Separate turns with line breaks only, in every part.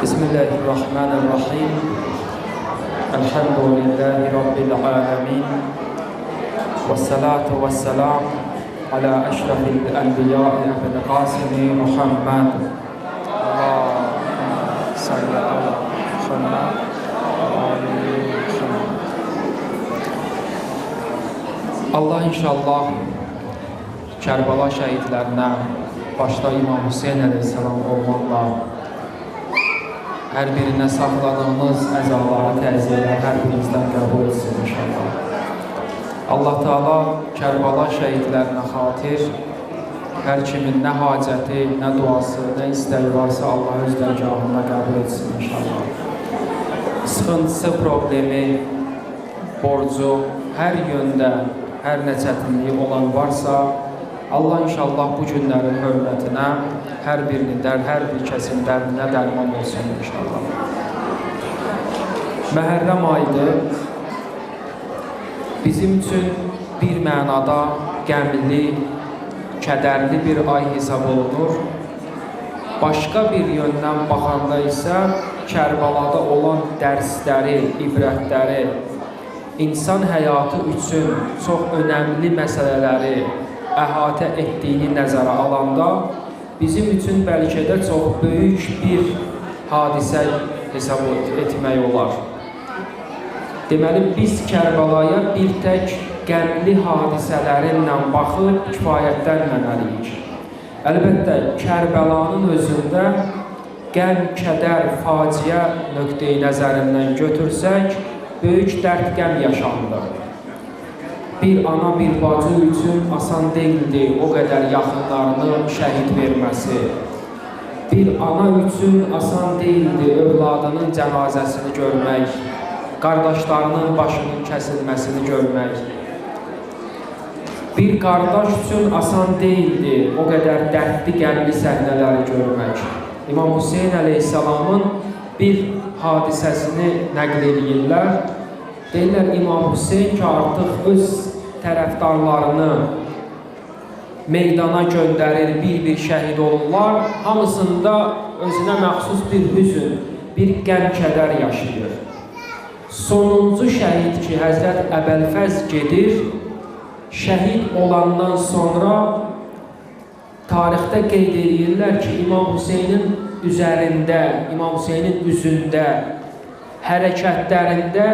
Bismillahirrahmanirrahim. Elhamdülillahi Rabbil alemin. Vessalatu vesselam ala eşrafil enbiya Ebil Qasimi Muhammed.
Allahümme salli ala Muhammed ve ali Muhammed.
Allah inşallah Kərbəla şəhidlərinə, başda İmam Hüseyn əleyhissalam olmaqla, hər birinə saxladığımız əzaları, təziyələri hər birimizdən qəbul etsin inşallah. Allah Teala Kərbəla şəhidlərinə xatir, hər kimin nə hacəti, nə duası, nə istəyi varsa Allah öz dərgahında qəbul etsin inşallah. Sıxıntısı, problemi, borcu, hər yöndə, hər nə çətinliyi olan varsa, Allah inşallah bu günlərin hörmətinə hər birinin, hər bir kəsin dərdinə dərman olsun inşallah. Məhərrəm ayıdır. Bizim üçün bir mənada qəmli, kədərli bir ay hesab olunur. Başqa bir yöndən baxanda isə Kərbəlada olan dərsləri, ibrətləri, insan həyatı üçün çox önəmli məsələləri əhatə etdiyini nəzərə alanda bizim üçün bəlkə də çox böyük bir hadisə hesab etmək olar. Deməli, biz Kərbəlaya bir tək qəmli hadisələrinlə baxıb kifayətlənməməliyik. Əlbəttə, Kərbəlanın özündə qəm, kədər, faciə nöqteyi nəzərindən götürsək, böyük dərd, qəm yaşandı. Bir ana, bir bacı üçün asan deyildi o qədər yaxınlarını şəhid verməsi. Bir ana üçün asan deyildi övladının cənazəsini görmək, qardaşlarının başının kəsilməsini görmək. Bir qardaş üçün asan deyildi o qədər dərdli, qəmli səhnələri görmək. İmam Hüseyn əleyhissalamın bir hadisəsini nəql edirlər. Deyirlər, İmam Hüseyn ki, artıq öz tərəfdarlarını meydana göndərir, bir-bir şəhid olurlar. Hamısında özünə məxsus bir hüzün, bir qəm-kədər yaşayır. Sonuncu şəhid ki, Həzrət Əbəlfəz gedir, şəhid olandan sonra tarixdə qeyd edirlər ki, İmam Hüseynin üzərində, İmam Hüseynin üzündə, hərəkətlərində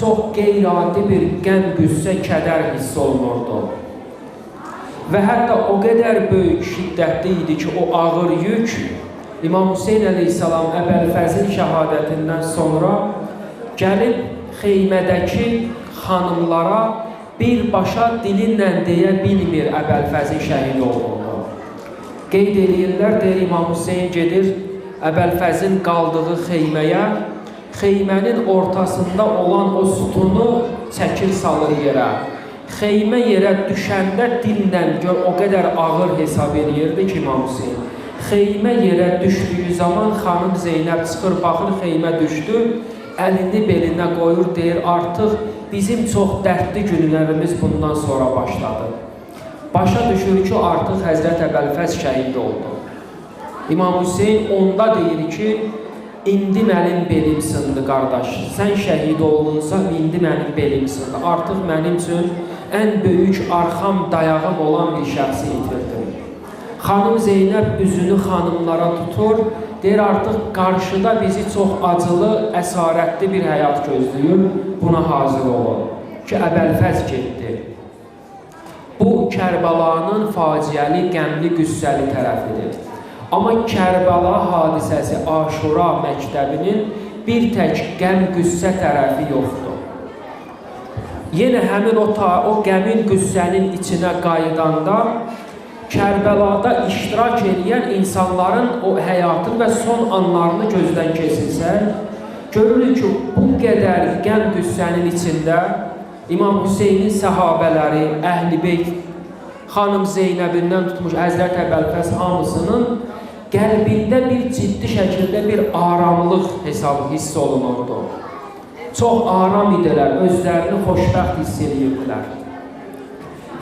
çox qeyri-adi bir qəm, qüssə, kədər hiss olunurdu. Və hətta o qədər böyük şiddətli idi ki, o ağır yük İmam Hüseyn əleyhissalam Əbəlfəzin şəhadətindən sonra gəlib xeymədəki xanımlara birbaşa dilinlə deyə bilmir Əbəlfəzin şəhid olduğunu. Qeyd edirlər, deyir İmam Hüseyn gedir Əbəlfəzin qaldığı xeyməyə, xeymənin ortasında olan o sütunu çəkir salır yerə. Xeymə yerə düşəndə dillə gör, o qədər ağır hesab edirdi ki, İmam Hüseyn. Xeymə yerə düşdüyü zaman xanım Zeynəb çıxır, baxır, xeymə düşdü, əlini belinə qoyur, deyir, artıq bizim çox dərdli günlərimiz bundan sonra başladı. Başa düşür ki, artıq Həzrət Əbəlfəz şəhid oldu. İmam Hüseyn onda deyir ki, İndi mənim belim sındı, qardaş. Sən şəhid oldunsa, indi mənim belim sındı. Artıq mənim üçün ən böyük arxam, dayağım olan bir şəxsi itirdim. Xanım Zeynəb üzünü xanımlara tutur, deyir, artıq qarşıda bizi çox acılı, əsarətli bir həyat gözləyir, buna hazır olun ki, Əbəlfəz getdi. Bu, Kərbəlanın faciəli, qəmli, qüssəli tərəfidir. Amma Kərbəla hadisəsi Aşura məktəbinin bir tək qəm-qüssə tərəfi yoxdur. Yenə həmin o qəmin, qüssənin içinə qayıdanda Kərbəlada iştirak edən insanların o həyatın və son anlarını gözdən keçirsək, görürük ki, bu qədər qəm-qüssənin içində İmam Hüseynin səhabələri, Əhl-i Beyt, xanım Zeynəbindən tutmuş Həzrət Əbəlfəz hamısının qəlbində bir ciddi şəkildə bir aramlıq hesabı hiss olunurdu. Çox aram idilər, özlərini xoşbəxt hiss edirdilər.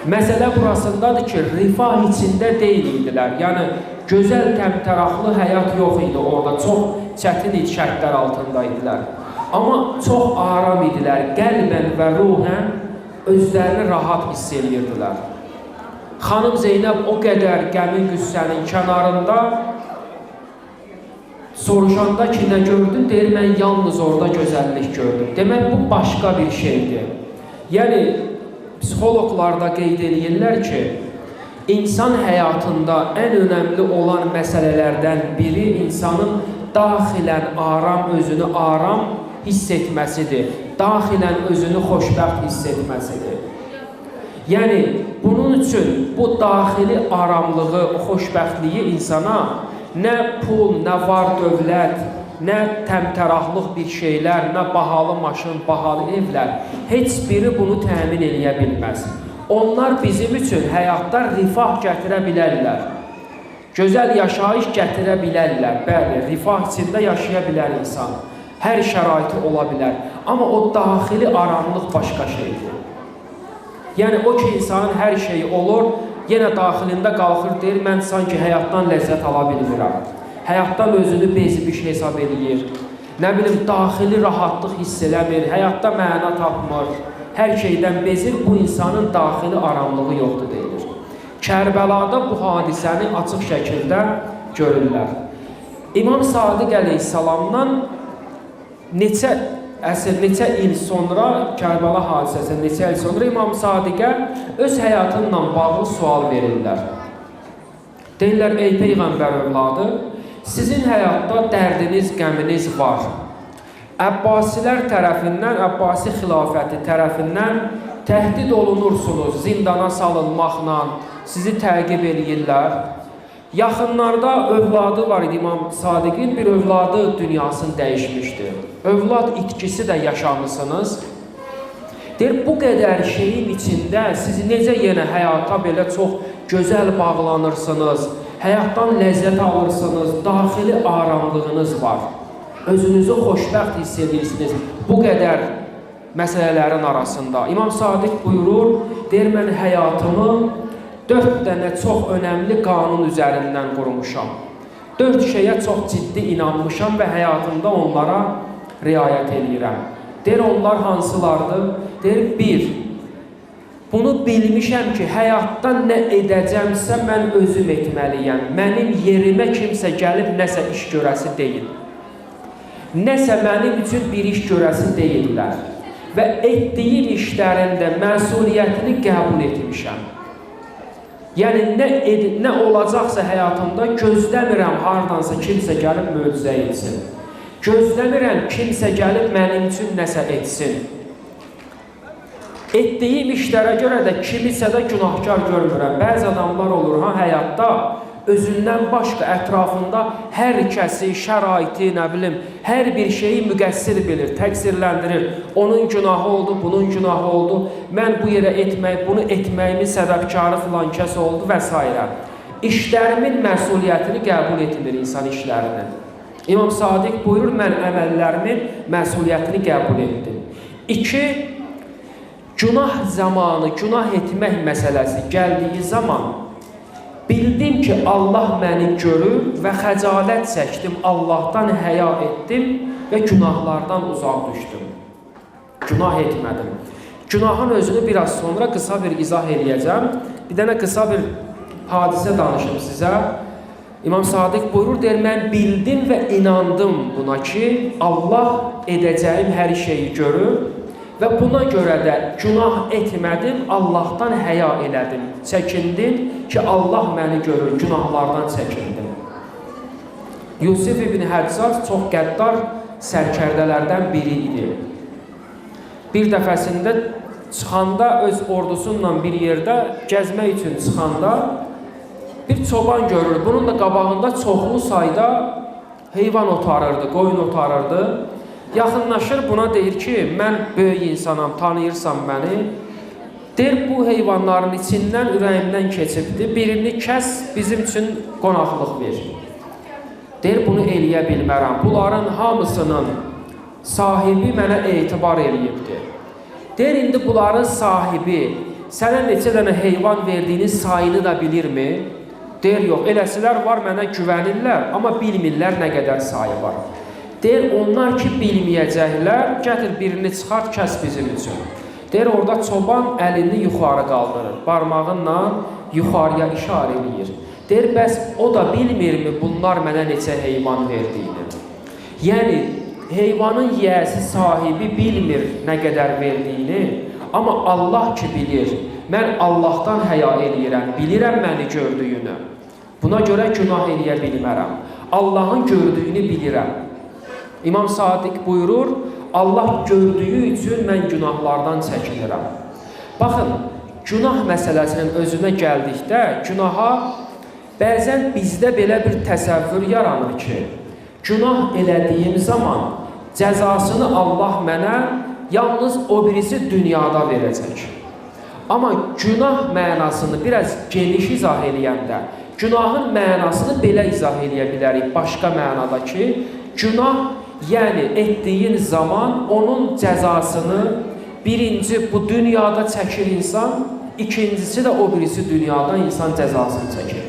Məsələ burasındadır ki, rifah içində deyil idilər. Yəni, gözəl təmtəraqlı həyat yox idi orada. Çox çətin şərtlər altında idilər. Amma çox aram idilər. Qəlbən və ruhən özlərini rahat hiss edirdilər. Xanım Zeynəb o qədər qəmin qüssənin kənarında soruşanda ki, nə gördün? Deyir, mən yalnız orada gözəllik gördüm. Demək, bu başqa bir şeydir. Yəni, psixoloqlar da qeyd edirlər ki, insan həyatında ən önəmli olan məsələlərdən biri insanın daxilən aram, özünü aram hiss etməsidir. Daxilən özünü xoşbəxt hiss etməsidir. Yəni, bunun üçün bu daxili aramlığı, xoşbəxtliyi insana nə pul, nə var dövlət, nə təmtəraqlıq bir şeylər, nə bahalı maşın, bahalı evlər, heç biri bunu təmin eləyə bilməz. Onlar bizim üçün həyatda rifah gətirə bilərlər. Gözəl yaşayış gətirə bilərlər. Bəli, rifah içində yaşaya bilər insan. Hər şəraiti ola bilər. Amma o daxili aramlıq başqa şeydir. Yəni, o ki, insanın hər şeyi olur, yenə daxilində qalxır, deyir, mən sanki həyatdan ləzzət ala bilmirəm. Həyatdan özünü bezmiş hesab eləyir. Nə bilim, daxili rahatlıq hiss eləmir, həyatda məna tapmır, hər şeydən bezir, bu insanın daxili aramlığı yoxdur, deyilir. Kərbəlada bu hadisəni açıq şəkildə görürlər. İmam Sadiq əleyhissalamdan neçə əsr, neçə il sonra, Kərbəla hadisəsi neçə il sonra İmam Sadiqə öz həyatınla bağlı sual verirlər. Deyirlər, ey Peyğəmbər övladı, sizin həyatda dərdiniz, qəminiz var. Əbbasilər tərəfindən, Əbbasi xilafəti tərəfindən təhdid olunursunuz, zindana salınmaqla, sizi təqib eləyirlər. Yaxınlarda övladı var idi İmam Sadiqin, bir övladı dünyasını dəyişmişdi. Övlad itkisi də yaşamısınız. Deyir, bu qədər şeyin içində siz necə yenə həyata belə çox gözəl bağlanırsınız, həyatdan ləzzət alırsınız, daxili aramlığınız var. Özünüzü xoşbəxt hiss edirsiniz bu qədər məsələlərin arasında. İmam Sadiq buyurur, deyir, mən həyatımı 4 dənə çox önəmli qanun üzərindən qurmuşam. 4 şeyə çox ciddi inanmışam və həyatımda onlara riayət eləyirəm. Deyir, onlar hansılardır? Deyir, 1. Bunu bilmişəm ki, həyatda nə edəcəmsə mən özüm etməliyəm. Mənim yerimə kimsə gəlib nəsə iş görəsi deyil. Nəsə mənim üçün bir iş görəsi deyirlər. Və etdiyim işlərin də məsuliyyətini qəbul etmişəm. Yəni, nə olacaqsa həyatımda gözləmirəm hardansa kimsə gəlib möcüzə etsin. Gözləmirəm kimsə gəlib mənim üçün nəsə etsin. Etdiyim işlərə görə də kimisə də günahkar görmürəm. Bəzi adamlar olur, ha, həyatda özündən başqa ətrafında hər kəsi, şəraiti, nə bilim, hər bir şeyi müqəssir bilir, təqsirləndirir. Onun günahı oldu, bunun günahı oldu, mən bu yerə etmək, bunu etməyimin səbəbkarı filan kəs oldu və s. İşlərimin məsuliyyətini qəbul etmir insan işlərinin. İmam Sadiq buyurur, mən əməllərimin məsuliyyətini qəbul etdim. 2. Günah zamanı, günah etmək məsələsi gəldiyi zaman bildim ki, Allah məni görür və xəcalət çəkdim, Allahdan həya etdim və günahlardan uzaq düşdüm. Günah etmədim. Günahın özünü biraz sonra qısa bir izah eləyəcəm. Bir dənə qısa bir hadisə danışım sizə. İmam Sadiq buyurur, deyir, mən bildim və inandım buna ki, Allah edəcəyim hər şeyi görür və buna görə də günah etmədim, Allahdan həya elədim, çəkindim ki, Allah məni görür, günahlardan çəkindim. Yusuf ibn Həccac çox qəddar sərkərdələrdən biri idi. Bir dəfəsində çıxanda öz ordusunla bir yerdə gəzmək üçün çıxanda bir çoban görür. Bunun da qabağında çoxlu sayda heyvan otarırdı, qoyun otarırdı. Yaxınlaşır buna deyir ki, mən böyük insanam, tanıyırsan məni. Deyir, bu heyvanların içindən, ürəyimdən keçibdir, birini kəs, bizim üçün qonaqlıq ver. Deyir, bunu eləyə bilmərəm. Bunların hamısının sahibi mənə etibar eləyibdir. Deyir, indi bunların sahibi sənə neçə dənə heyvan verdiyinin sayını da bilirmi? Deyir, yox, eləsilər var, mənə güvənirlər, amma bilmirlər nə qədər sayı var. Deyir, onlar ki, bilməyəcəklər, gətir birini çıxart, kəs bizim üçün. Deyir, orada çoban əlini yuxarı qaldırır, barmağınla yuxarıya işarə eləyir. Deyir, bəs o da bilmirmi bunlar mənə neçə heyvan verdiyini? Yəni, heyvanın yiyəsi, sahibi bilmir nə qədər verdiyini, amma Allah ki bilir, mən Allahdan həya eləyirəm, bilirəm məni gördüyünü. Buna görə günah eləyə bilmərəm. Allahın gördüyünü bilirəm. İmam Sadiq buyurur, Allah gördüyü üçün mən günahlardan çəkinirəm. Baxın, günah məsələsinin özünə gəldikdə, günaha bəzən bizdə belə bir təsəvvür yaranır ki, günah elədiyim zaman cəzasını Allah mənə yalnız o birisi dünyada verəcək. Amma günah mənasını biraz geniş izah eləyəndə, günahın mənasını belə izah eləyə bilərik başqa mənada ki, günah, yəni etdiyin zaman onun cəzasını birinci bu dünyada çəkir insan, ikincisi də o birisi dünyada insan cəzasını çəkir.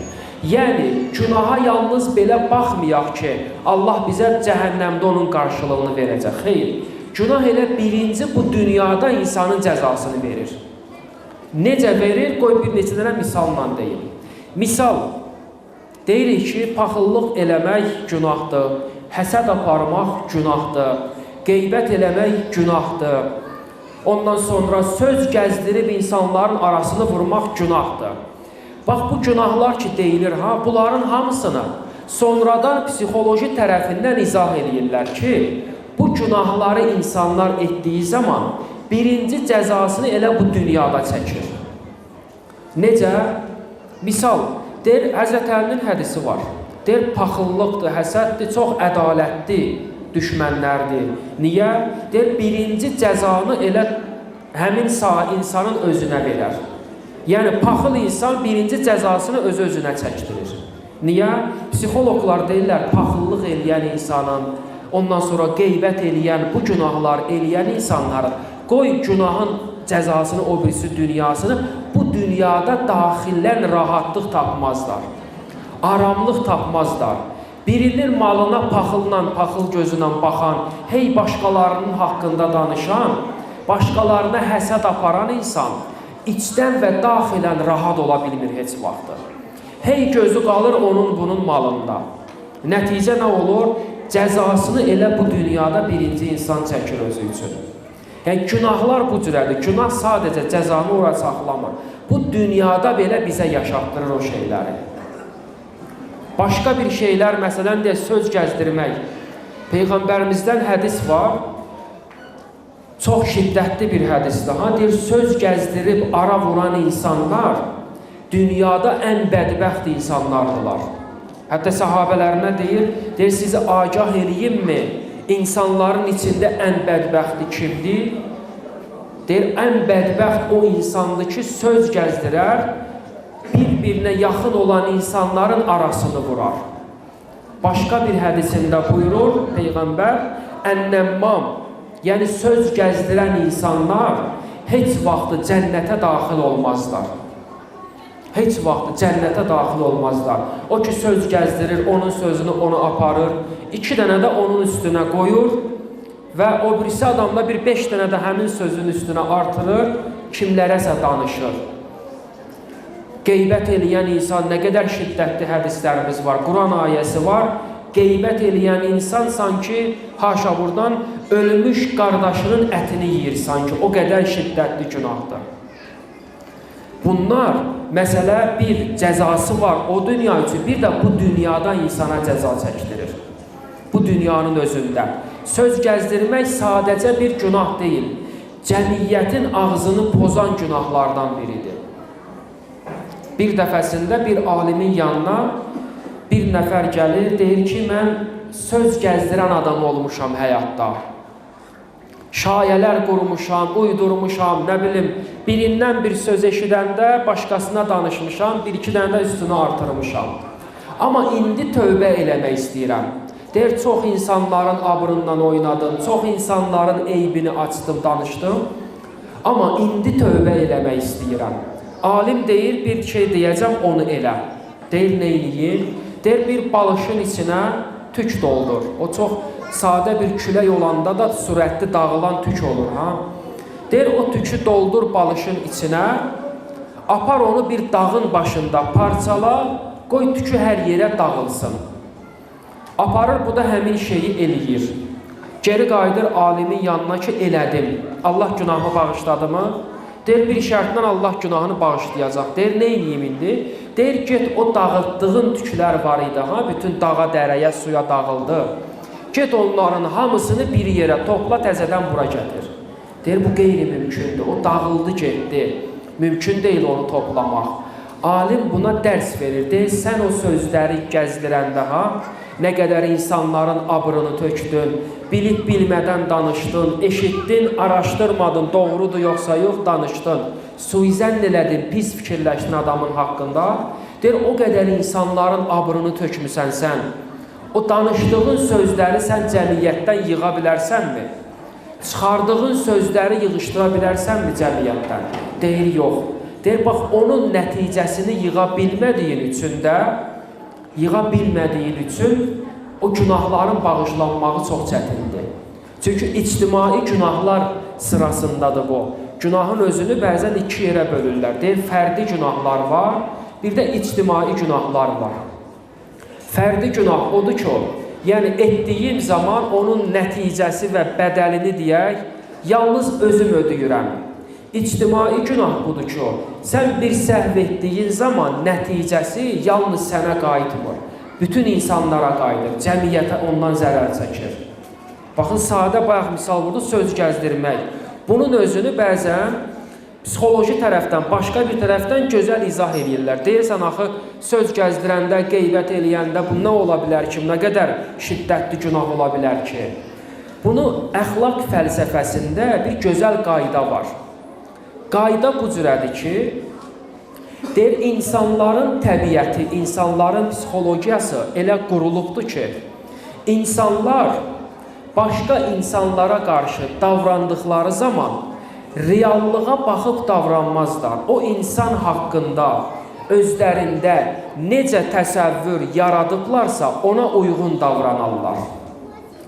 Yəni, günaha yalnız belə baxmayaq ki, Allah bizə cəhənnəmdə onun qarşılığını verəcək. Xeyr, günah elə birinci bu dünyada insanın cəzasını verir. Necə verir? Qoy bir neçə dənə misalla deyim. Misal, deyirik ki, paxıllıq eləmək günahdır, həsəd aparmaq günahdır, qeybət eləmək günahdır, ondan sonra söz gəzdirib insanların arasını vurmaq günahdır. Bax, bu günahlar ki deyilir, ha, bunların hamısını sonradan psixoloji tərəfindən izah eləyirlər ki, bu günahları insanlar etdiyi zaman birinci cəzasını elə bu dünyada çəkir. Necə? Misal, deyir, Həzrət Əlinin hədisi var. Deyir, paxıllıqdır, həsəddir, çox ədalətli düşmənlərdir. Niyə? Deyir, birinci cəzanı elə həmin insanın özünə verər. Yəni, paxıl insan birinci cəzasını öz-özünə çəkdirir. Niyə? Psixoloqlar deyirlər, paxıllıq eləyən insanın, ondan sonra qeybət eləyən, bu günahlar eləyən insanların, qoy günahın cəzasını, o birisi dünyasını, bu dünyada daxilən rahatlıq tapmazlar, aramlıq tapmazlar. Birinin malına paxılla, paxıl gözünə baxan, hey başqalarının haqqında danışan, başqalarına həsəd aparan insan, içdən və daxilən rahat ola bilmir heç vaxtı. Hey gözü qalır onun bunun malında. Nəticə nə olur? Cəzasını elə bu dünyada birinci insan çəkir özü üçün. Yəni, günahlar bu cürədir. Günah sadəcə cəzanı ora saxlamır. Bu dünyada belə bizə yaşatdırır o şeyləri. Başqa bir şeylər, məsələn, deyək, söz gəzdirmək. Peyğəmbərimizdən hədis var. Çox şiddətli bir hədisdir. Ha, deyir, söz gəzdirib ara vuran insanlar dünyada ən bədbəxt insanlardılar. Hətta səhabələrinə deyir, deyir, sizi agah eləyimmi? İnsanların içində ən bədbəxti kimdir? Deyir, ən bədbəxt o insandır ki, söz gəzdirər, bir-birinə yaxın olan insanların arasını vurar. Başqa bir hədisində buyurur Peyğəmbər, Ən-Nəmmam, yəni söz gəzdirən insanlar heç vaxtı cənnətə daxil olmazlar. Heç vaxtı cənnətə daxil olmazlar. O ki, söz gəzdirir, onun sözünü onu aparır, 2 dənə də onun üstünə qoyur və o birisi adamda bir 5 dənə də həmin sözün üstünə artırır, kimlərəsə danışır. Qeybət eləyən insan, nə qədər şiddətli hədislərimiz var, Quran ayəsi var, qeybət eləyən insan sanki, haşa buradan, ölmüş qardaşının ətini yiyir sanki, o qədər şiddətli günahdır. Bunlar, məsələ bir cəzası var o dünya üçün, bir də bu dünyada insana cəza çəkdirir. Bu dünyanın özündə. Söz gəzdirmək sadəcə bir günah deyil, cəmiyyətin ağzını pozan günahlardan biridir. Bir dəfəsində bir alimin yanına bir nəfər gəlir, deyir ki, mən söz gəzdirən adam olmuşam həyatda. Şayələr qurmuşam, uydurmuşam, nə bilim, birindən bir söz eşidəndə başqasına danışmışam, bir-iki dənə də üstünü artırmışam. Amma indi tövbə eləmək istəyirəm. Deyir, çox insanların abrından oynadım, çox insanların eybini açdım, danışdım. Amma indi tövbə eləmək istəyirəm. Alim deyir, bir şey deyəcəm, onu elə. Deyir, nə eləyim? Deyir, bir balışın içinə tük doldur. O çox sadə bir külək olanda da sürətli dağılan tük olur. Ha? Deyir, o tükü doldur balışın içinə, apar onu bir dağın başında parçala, qoy tükü hər yerə dağılsın. Aparır, bu da həmin şeyi eləyir. Geri qayıdır alimin yanına ki, elədim. Allah günahımı bağışladı mı? Deyir, bir şərtlə Allah günahını bağışlayacaq. Deyir, nə eləyim indi? Deyir, get o dağıtdığın tüklər var idi, ha? Bütün dağa, dərəyə, suya dağıldı. Get onların hamısını bir yerə topla, təzədən bura gətir. Deyir, bu qeyri-mümkündür. O dağıldı, getdi. Mümkün deyil onu toplamaq. Alim buna dərs verir. Deyir, sən o sözləri gəzdirəndə, ha, nə qədər insanların abrını tökdün, bilib bilmədən danışdın, eşitdin, araşdırmadın, doğrudur yoxsa yox, danışdın. Suizənn elədin, pis fikirləşdin adamın haqqında. Deyir, o qədər insanların abrını tökmüsən sən. O danışdığın sözləri sən cəmiyyətdən yığa bilərsənmi? Çıxardığın sözləri yığışdıra bilərsənmi cəmiyyətdən? Deyir, yox. Deyir, bax, onun nəticəsini yığa bilmədiyin üçün də, o günahların bağışlanmağı çox çətindir. Çünki ictimai günahlar sırasındadır bu. Günahın özünü bəzən iki yerə bölürlər. Deyir, fərdi günahlar var, bir də ictimai günahlar var. Fərdi günah odur ki, yəni etdiyim zaman onun nəticəsi və bədəlini deyək, yalnız özüm ödəyirəm. İctimai günah budur ki, sən bir səhv etdiyin zaman nəticəsi yalnız sənə qayıtmır. Bütün insanlara qayıdır, cəmiyyətə ondan zərər çəkir. Baxın, sadə bayaq misal vurdu, söz gəzdirmək. Bunun özünü bəzən psixoloji tərəfdən, başqa bir tərəfdən gözəl izah eləyirlər. Deyirsən, axı, söz gəzdirəndə, qeybət eləyəndə bu nə ola bilər ki, nə qədər şiddətli günah ola bilər ki? Bunu əxlaq fəlsəfəsində bir gözəl qayda var. Qayda bu cürədir ki, deyir, insanların təbiəti, insanların psixologiyası elə qurulubdur ki, insanlar başqa insanlara qarşı davrandıqları zaman reallığa baxıb davranmazlar. O insan haqqında özlərində necə təsəvvür yaradıblarsa, ona uyğun davranarlar.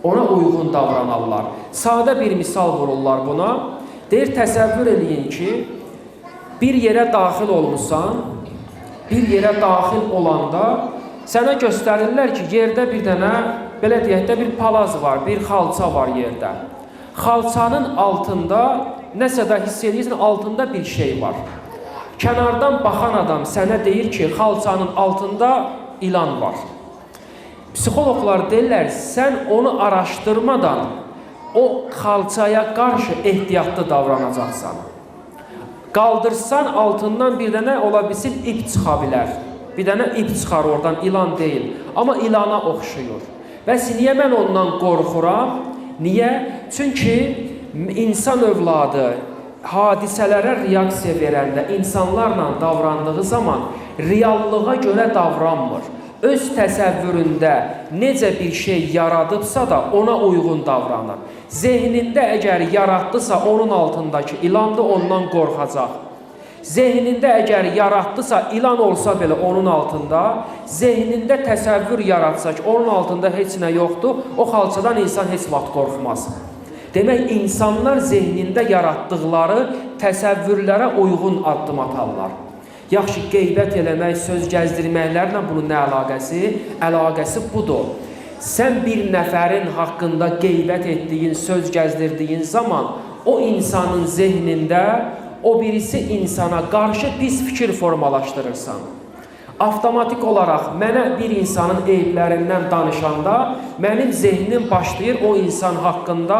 Ona uyğun davranarlar. Sadə bir misal vururlar buna. Deyir, təsəvvür eləyin ki, bir yerə daxil olmusan, bir yerə daxil olanda sənə göstərirlər ki, yerdə bir dənə, belə deyək də, bir palaz var, bir xalça var yerdə. Xalçanın altında, nəsə də hiss edirsən, altında bir şey var. Kənardan baxan adam sənə deyir ki, xalçanın altında ilan var. Psixoloqlar deyirlər, sən onu araşdırmadan o xalçaya qarşı ehtiyatlı davranacaqsan. Qaldırsan altından bir dənə ola bilsin ip çıxa bilər. Bir dənə ip çıxar oradan, ilan deyil. Amma ilana oxşuyur. Bəs niyə mən ondan qorxuram? Niyə? Çünki insan övladı hadisələrə reaksiya verəndə, insanlarla davrandığı zaman reallığa görə davranmır. Öz təsəvvüründə necə bir şey yaradıbsa da ona uyğun davranır. Zehnində əgər yaratdısa onun altındakı ilandır, ondan qorxacaq. Zehnində əgər yaratdısa, ilan olsa belə onun altında, zehnində təsəvvür yaratsa ki, onun altında heç nə yoxdur, o xalçadan insan heç vaxt qorxmaz. Demək, insanlar zehnində yaratdıqları təsəvvürlərə uyğun addım atarlar. Yaxşı, qeybət eləmək, söz gəzdirməklərlə bunun nə əlaqəsi? Əlaqəsi budur. Sən bir nəfərin haqqında qeybət etdiyin, söz gəzdirdiyin zaman o insanın zehnində o birisi insana qarşı pis fikir formalaşdırırsan. Avtomatik olaraq mənə bir insanın eyiblərindən danışanda mənim zehnim başlayır o insan haqqında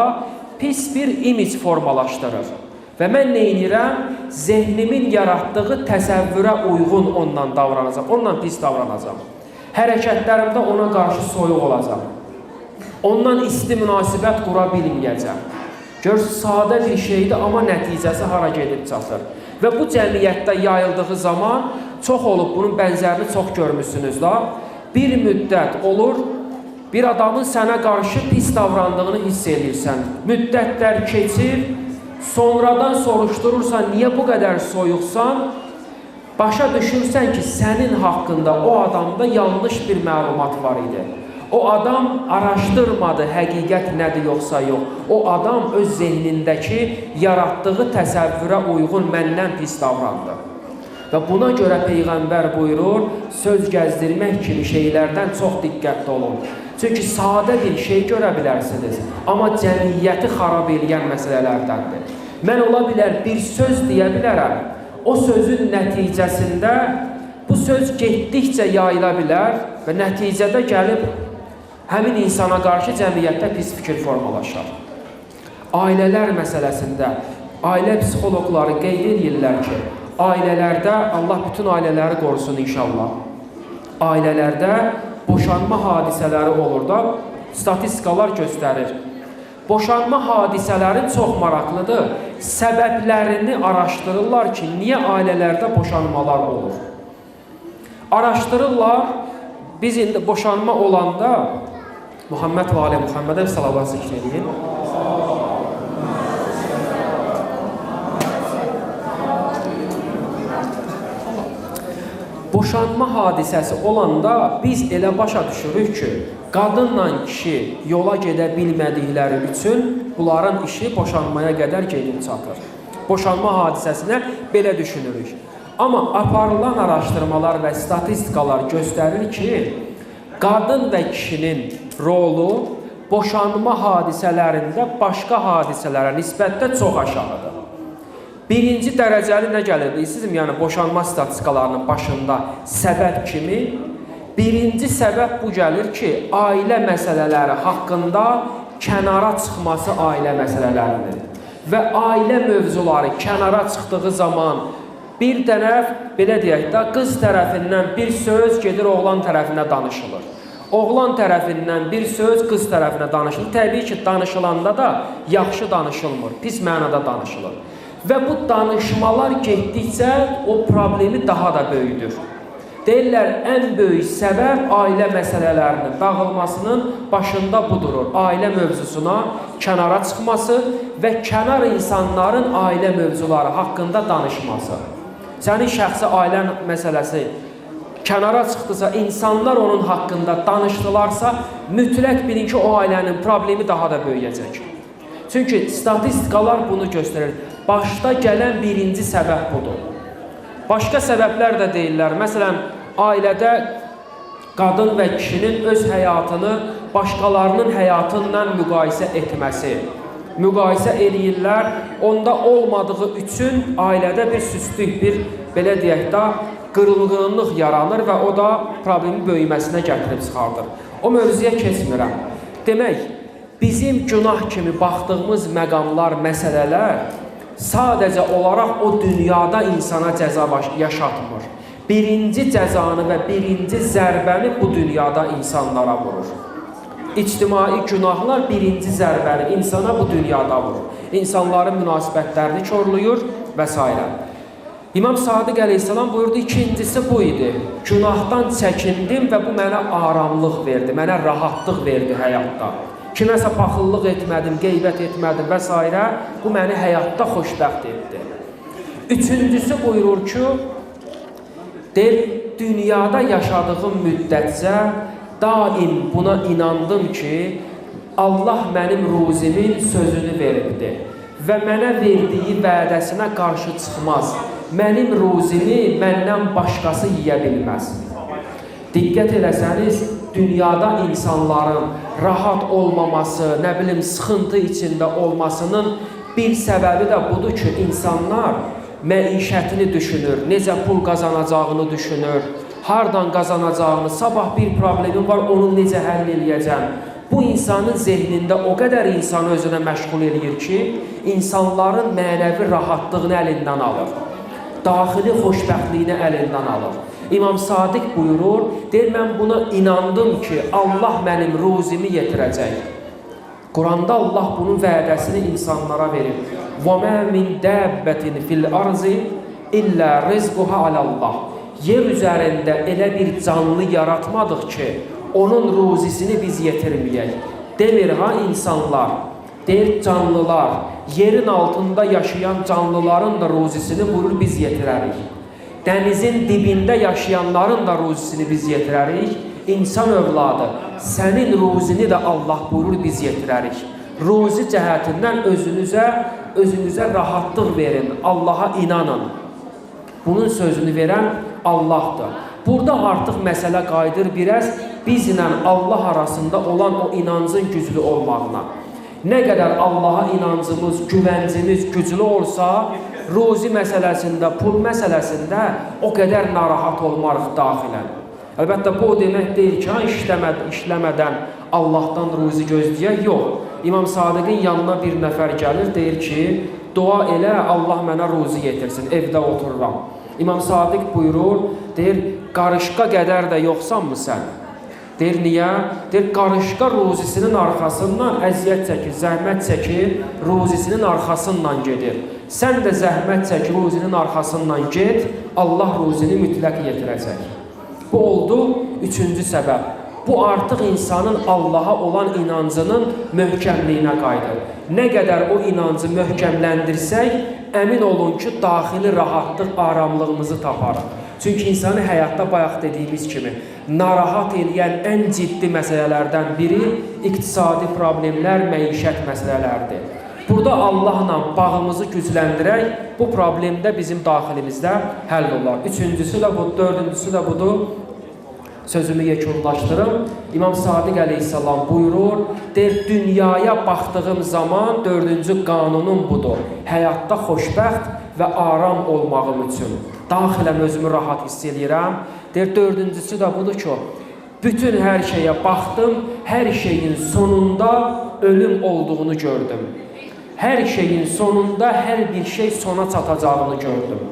pis bir imic formalaşdırır. Və mən nə edirəm? Zehnimin yaratdığı təsəvvürə uyğun ondan davranacam, ondan pis davranacam. Hərəkətlərimdə ona qarşı soyuq olacam. Ondan isti münasibət qura bilməyəcəm. Görürsünüz, sadə bir şeydir, amma nəticəsi hara gedib çatır. Və bu cəmiyyətdə yayıldığı zaman çox olub, bunun bənzərini çox görmüşsünüz da. Bir müddət olur, bir adamın sənə qarşı pis davrandığını hiss edirsən. Müddətlər keçir, Sonradan soruşdurursan, niyə bu qədər soyuqsan? Başa düşürsən ki, sənin haqqında o adamda yanlış bir məlumat var idi. O adam araşdırmadı həqiqət nədir yoxsa yox. O adam öz zehnindəki yaratdığı təsəvvürə uyğun məndən pis davrandı. Və buna görə Peyğəmbər buyurur, söz gəzdirmək kimi şeylərdən çox diqqətli olun. Çünki sadə bir şey görə bilərsiniz, amma cəmiyyəti xarab eləyən məsələlərdəndir. Mən ola bilər bir söz deyə bilərəm, o sözün nəticəsində bu söz getdikcə yayıla bilər və nəticədə gəlib həmin insana qarşı cəmiyyətdə pis fikir formalaşar. Ailələr məsələsində ailə psixoloqları qeyd edirlər ki, ailələrdə, Allah bütün ailələri qorusun inşallah, ailələrdə boşanma hadisələri olur da, statistikalar göstərir. Boşanma hadisələri çox maraqlıdır. Səbəblərini araşdırırlar ki, niyə ailələrdə boşanmalar olur? Araşdırırlar, biz indi boşanma olanda, Muhammed və Ali Muhammedə salavat zikr edin. Boşanma hadisəsi olanda biz elə başa düşürük ki, qadınla kişi yola gedə bilmədikləri üçün bunların işi boşanmaya qədər gedib çatır. Boşanma hadisəsinə belə düşünürük. Amma aparılan araşdırmalar və statistikalar göstərir ki, qadın və kişinin rolu boşanma hadisələrində başqa hadisələrə nisbətdə çox aşağıdır. Birinci dərəcəli nə gəlir bilirsinizmi? Yəni boşanma statistikalarının başında səbəb kimi birinci səbəb bu gəlir ki, ailə məsələləri haqqında kənara çıxması ailə məsələlərinin və ailə mövzuları kənara çıxdığı zaman bir tərəf, belə deyək də, qız tərəfindən bir söz gedir oğlan tərəfinə danışılır. Oğlan tərəfindən bir söz qız tərəfinə danışılır. Təbii ki, danışılanda da yaxşı danışılmır, pis mənada danışılır. Və bu danışmalar getdikcə o problemi daha da böyüdür. Deyirlər, ən böyük səbəb ailə məsələlərinin dağılmasının başında bu durur. Ailə mövzusuna kənara çıxması və kənar insanların ailə mövzuları haqqında danışması. Sənin şəxsi ailən məsələsi kənara çıxdısa, insanlar onun haqqında danışdılarsa, mütləq bilin ki, o ailənin problemi daha da böyüyəcək. Çünki statistikalar bunu göstərir. Başda gələn birinci səbəb budur. Başqa səbəblər də deyirlər. Məsələn, ailədə qadın və kişinin öz həyatını başqalarının həyatıyla müqayisə etməsi. Müqayisə eləyirlər, onda olmadığı üçün ailədə bir süstlük, bir, belə deyək də, qırılğınlıq yaranır və o da problemin böyüməsinə gətirib çıxardır. O mövzuya keçmirəm. Demək, bizim günah kimi baxdığımız məqamlar, məsələlər sadəcə olaraq o dünyada insana cəza yaşatmır. Birinci cəzanı və birinci zərbəni bu dünyada insanlara vurur. İctimai günahlar birinci zərbəni insana bu dünyada vurur. İnsanların münasibətlərini korlayır və s. İmam Sadiq əleyhissalam buyurdu, ikincisi bu idi. Günahdan çəkindim və bu mənə aramlıq verdi, mənə rahatlıq verdi həyatda. Kiməsə paxıllıq etmədim, qeybət etmədim və s. Bu məni həyatda xoşbəxt etdi. Üçüncüsü buyurur ki, deyir, dünyada yaşadığım müddətcə daim buna inandım ki, Allah mənim ruzimin sözünü veribdir və mənə verdiyi vədəsinə qarşı çıxmaz. Mənim ruzimi məndən başqası yiyə bilməz. Diqqət eləsəniz, dünyada insanların rahat olmaması, nə bilim, sıxıntı içində olmasının bir səbəbi də budur ki, insanlar məişətini düşünür, necə pul qazanacağını düşünür, hardan qazanacağını, sabah bir problemim var, onu necə həll eləyəcəm. Bu insanın zehnində o qədər insanı özünə məşğul eləyir ki, insanların mənəvi rahatlığını əlindən alır, daxili xoşbəxtliyini əlindən alır. İmam Sadiq buyurur, deyir, mən buna inandım ki, Allah mənim ruzimi yetirəcək. Quranda Allah bunun vədəsini insanlara verir. وَمَا مِنْ دَابَّةٍ فِي الْأَرْضِ إِلَّا رِزْقُهَا عَلَى اللّٰهِ. Yer üzərində elə bir canlı yaratmadıq ki, onun ruzisini biz yetirməyək. Demir ha insanlar, Deyir, canlılar, yerin altında yaşayan canlıların da ruzisini buyurur, biz yetirərik. Dənizin dibində yaşayanların da ruzisini biz yetirərik. İnsan övladı, sənin ruzini də Allah buyurur, biz yetirərik. Ruzi cəhətindən özünüzə rahatlıq verin, Allaha inanın. Bunun sözünü verən Allahdır. Burada artıq məsələ qayıdır biraz bizlə Allah arasında olan o inancın güclü olmağına. Nə qədər Allaha inancımız, güvəncimiz güclü olsa, ruzi məsələsində, pul məsələsində o qədər narahat olmarıq daxilən. Əlbəttə, bu o demək deyil ki, işləmədən Allahdan ruzi gözləyək, yox. İmam Sadiqin yanına bir nəfər gəlir, deyir ki, dua elə, Allah mənə ruzi yetirsin, evdə otururam. İmam Sadiq buyurur, deyir, qarışqa qədər də yoxsanmı sən? Deyir, niyə? Deyir, qarışqa ruzisinin arxasından əziyyət çəkir, zəhmət çəkir, ruzisinin arxasından gedir. Sən də zəhmət çək, ruzinin arxasından get, Allah ruzini mütləq yetirəcək. Bu oldu üçüncü səbəb. Bu artıq insanın Allaha olan inancının möhkəmliyinə qayıdır. Nə qədər o inancı möhkəmləndirsək, əmin olun ki, daxili rahatlıq, aramlığımızı taparıq. Çünki insanı həyatda bayaq dediyimiz kimi narahat eləyən ən ciddi məsələlərdən biri iqtisadi problemlər, məişət məsələləridir. Burada Allahla bağımızı gücləndirək, bu problem də bizim daxilimizdə həll olar. Üçüncüsü də bu, dördüncüsü də budur. Sözümü yekunlaşdırım. İmam Sadiq əleyhissalam buyurur, deyir, dünyaya baxdığım zaman dördüncü qanunum budur. Həyatda xoşbəxt və aram olmağım üçün. Daxilən özümü rahat hiss eləyirəm. Deyir, dördüncüsü də budur ki, bütün hər şeyə baxdım, hər şeyin sonunda ölüm olduğunu gördüm. Hər şeyin sonunda hər bir şey sona çatacağını gördüm.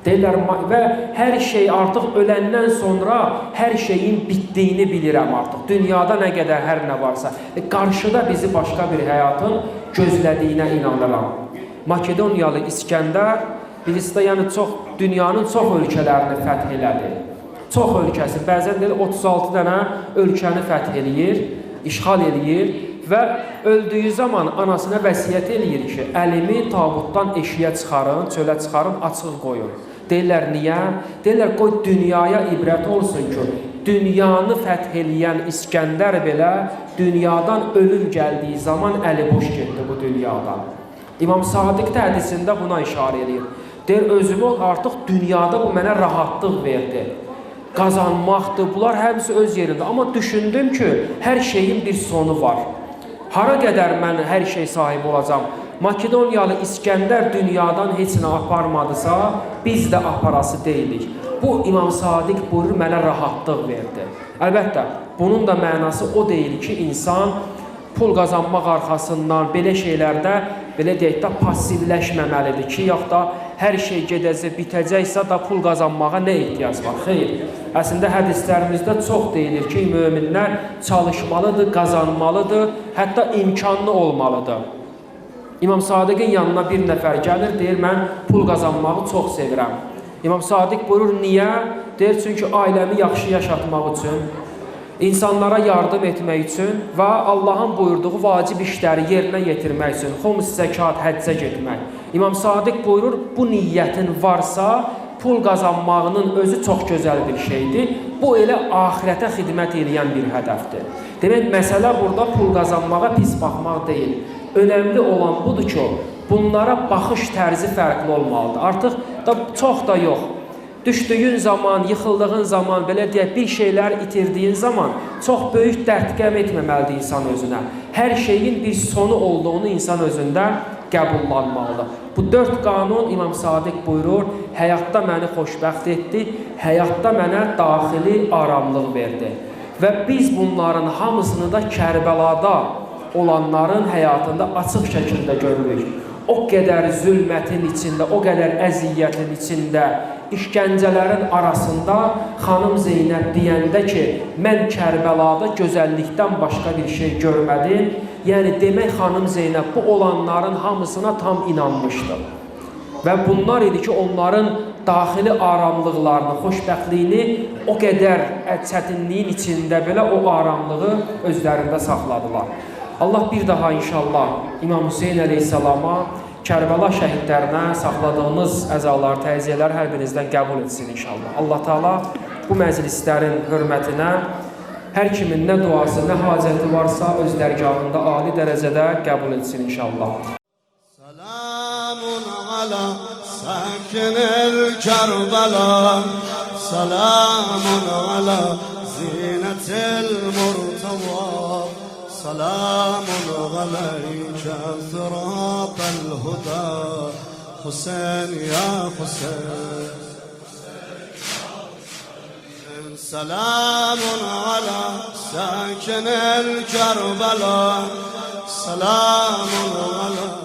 Deyirlər, və hər şey artıq öləndən sonra hər şeyin bitdiyini bilirəm artıq. Dünyada nə qədər hər nə varsa. Qarşıda bizi başqa bir həyatın gözlədiyinə inanıram. Makedoniyalı İskəndər, bilirsiniz, yəni çox, dünyanın çox ölkələrini fəth elədi. Çox ölkəsi, bəzən deyir, 36 dənə ölkəni fəth eləyir, işğal eləyir və öldüyü zaman anasına vəsiyyət eləyir ki, əlimi tabutdan eşiyə çıxarın, çölə çıxarın, açıq qoyun. Deyirlər, niyə? Deyirlər, qoy dünyaya ibrət olsun ki, dünyanı fəth eləyən İskəndər belə dünyadan ölüm gəldiyi zaman əli boş getdi bu dünyadan. İmam Sadiq də hədisində buna işarə eləyir. Deyir, özümü artıq dünyada bu mənə rahatlıq verdi. Qazanmaqdır, bunlar həmsi öz yerində. Amma düşündüm ki, hər şeyin bir sonu var. Hara qədər mən hər şey sahibi olacam? Makedoniyalı İskəndər dünyadan heç nə aparmadısa, biz də aparası deyilik. Bu, İmam Sadiq buyurur, mənə rahatlıq verdi. Əlbəttə, bunun da mənası o deyil ki, insan pul qazanmaq arxasından belə şeylərdə, belə deyək də, passivləşməməlidir ki, yaxud da hər şey gedəcək, bitəcəksə da pul qazanmağa nə ehtiyac var? Xeyr. Əslində, hədislərimizdə çox deyilir ki, möminlər çalışmalıdır, qazanmalıdır, hətta imkanlı olmalıdır. İmam Sadiqin yanına bir nəfər gəlir, deyir, mən pul qazanmağı çox sevirəm. İmam Sadiq buyurur, niyə? Deyir, çünki ailəmi yaxşı yaşatmaq üçün, insanlara yardım etmək üçün və Allahın buyurduğu vacib işləri yerinə yetirmək üçün, xums, zəkat, həccə getmək. İmam Sadiq buyurur, bu niyyətin varsa, pul qazanmağının özü çox gözəl bir şeydir. Bu elə axirətə xidmət eləyən bir hədəfdir. Demək, məsələ burada pul qazanmağa pis baxmaq deyil. Önəmli olan budur ki, bunlara baxış tərzi fərqli olmalıdır. Artıq da çox da yox. Düşdüyün zaman, yıxıldığın zaman, belə deyək, bir şeylər itirdiyin zaman çox böyük dərd-qəm etməməlidir insan özünə. Hər şeyin bir sonu olduğunu insan özündə qəbullanmalıdır. Bu dörd qanun İmam Sadiq buyurur, həyatda məni xoşbəxt etdi, həyatda mənə daxili aramlıq verdi. Və biz bunların hamısını da Kərbəlada olanların həyatında açıq şəkildə görürük. O qədər zülmətin içində, o qədər əziyyətin içində, işgəncələrin arasında xanım Zeynəb deyəndə ki, mən Kərbəlada gözəllikdən başqa bir şey görmədim. Yəni, demək xanım Zeynəb bu olanların hamısına tam inanmışdı. Və bunlar idi ki, onların daxili aramlıqlarını, xoşbəxtliyini o qədər çətinliyin içində belə o aramlığı özlərində saxladılar. Allah bir daha inşallah İmam Hüseyn əleyhissalama, Kərbəla şəhidlərinə saxladığınız əzalar, təziyələr hər birinizdən qəbul etsin inşallah. Allah Taala bu məclislərin hörmətinə hər kimin nə duası, nə hacəti varsa öz dərgahında ali dərəcədə qəbul etsin inşallah.
Salamun ala sakinil Kərbəla, salamun ala zinetil murtava. سلام عليك صراط الهدى حسين يا حسين. سلام على ساكن الكربلاء، سلام على